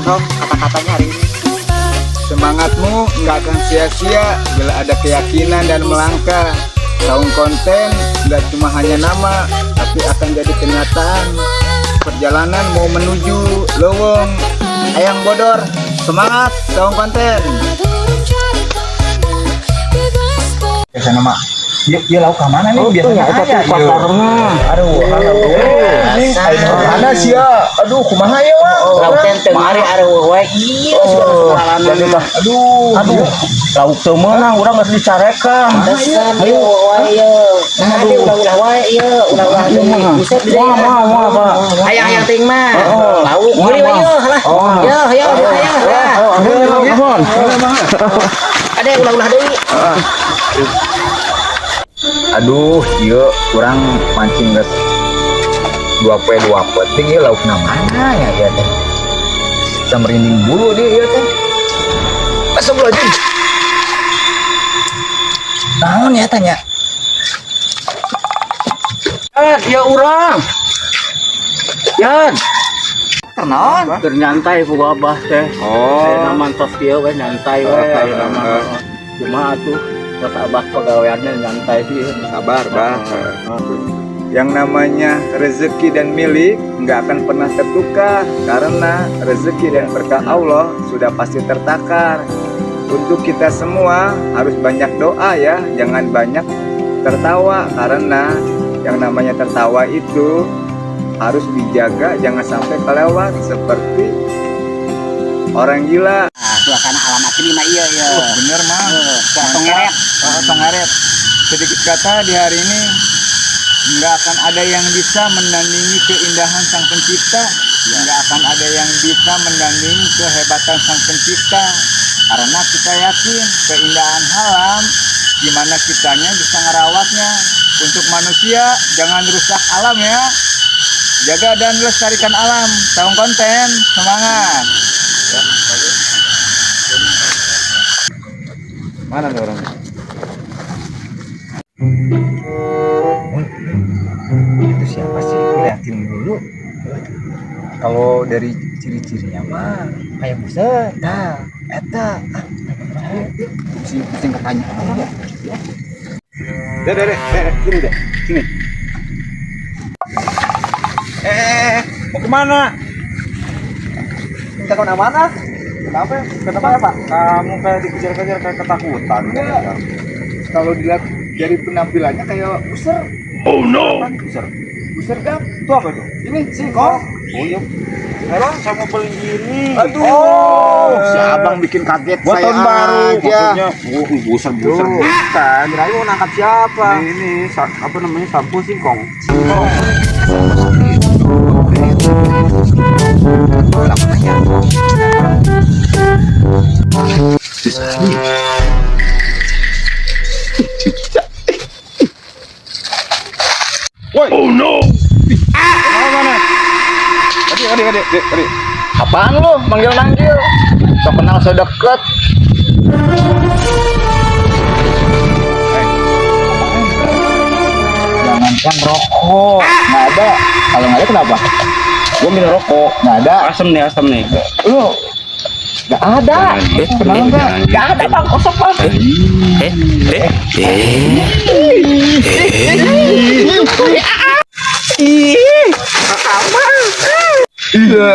dong kata-katanya hari ini. Semangatmu nggak akan sia-sia bila ada keyakinan dan melangkah. Saung Konten nggak cuma hanya nama, tapi akan jadi kenyataan. Perjalanan mau menuju Lowong Ayang Bodor. Semangat Saung Konten. Biasana mah. Ieu ieu lauk ka mana nih? Biasanya itu aya tuh pasarnya. Aduh, aduh. Mana sih ya? Aduh, kumaha ieu mah? Lauk teh teu mari areueuh wae. Ieu Oh, jadi mah. Aduh, Aduh, lauk teu meunang urang geus dicarekan. Ayo wae ieu. Nah, ade ulah-ulah wae ieu, ulah-ulah deui. Buset deui. Wah, wah, wah, Pak. Hayang-hayang teuing mah. Lauk meuli wae ieu lah. Yo, yo, hayang. Nuhun. Ade ulah-ulah deui. Aduh, ieu kurang mancing geus dua poe dua peuting ieu laukna mana ya ieu teh. Bisa merinding bulu dia ieu teh. Astagfirullahaladzim. Naon ya tanya? Eh, ya urang. Yan, Kenaon? keur nyantai ku abah teh. Oh. Ayeuna mah tos kieu we nyantai we ayeuna mah. Cuma atuh tos abah pagaweannya nyantai sih. Sabar, Bah. Yang namanya rezeki dan milik nggak akan pernah tertukar karena rezeki dan berkah Allah sudah pasti tertakar. Untuk kita semua harus banyak doa ya, jangan banyak tertawa karena yang namanya tertawa itu harus dijaga, jangan sampai kelewat seperti orang gila. Nah, suasana alam asli mah iya iya. Bener mah. Tong ngeret. Oh, tong ngaret. Sedikit kata di hari ini nggak akan ada yang bisa menandingi keindahan sang pencipta, nggak akan ada yang bisa menandingi kehebatan sang pencipta. Karena kita yakin keindahan alam, gimana kitanya bisa ngerawatnya. Untuk manusia jangan rusak alam ya. Jaga dan lestarikan alam. Saung Konten, semangat. Mana nih orangnya? Itu siapa sih? Liatin dulu. Kalau dari ciri-cirinya mah kayak buset. Nah, eta. Ah, pusing pusing pertanyaan ya. Deh, deh, deh, deh, sini deh, sini. Eh, mau kemana? Minta ke mana? Kenapa? Kenapa ya, Pak? Kamu kayak dikejar-kejar kayak ketakutan. Enggak. Kalau dilihat dari penampilannya kayak buser. Oh no. Buser. Buser gak? Itu apa itu? Ini singkong. Oh iya. Emang saya mau beli gini. Aduh. Oh, si abang bikin kaget Buat saya tahun baru aja. maksudnya. Oh, buser-buser Tuh. bukan. Kirain mau nangkap siapa? Ini apa namanya? Sampo singkong. Woi. Oh no. Ah. Mana? Adik, adik, adik, adik, adik. Apaan lu manggil-manggil? Sok kenal so deket. Jangankan rokok, nggak ada. Kalau nggak ada kenapa? Gua minum rokok, nggak ada. Asem nih, asem nih. Lu nggak ada. Kenal nggak? Nggak ada bang, kosong bang. Iya.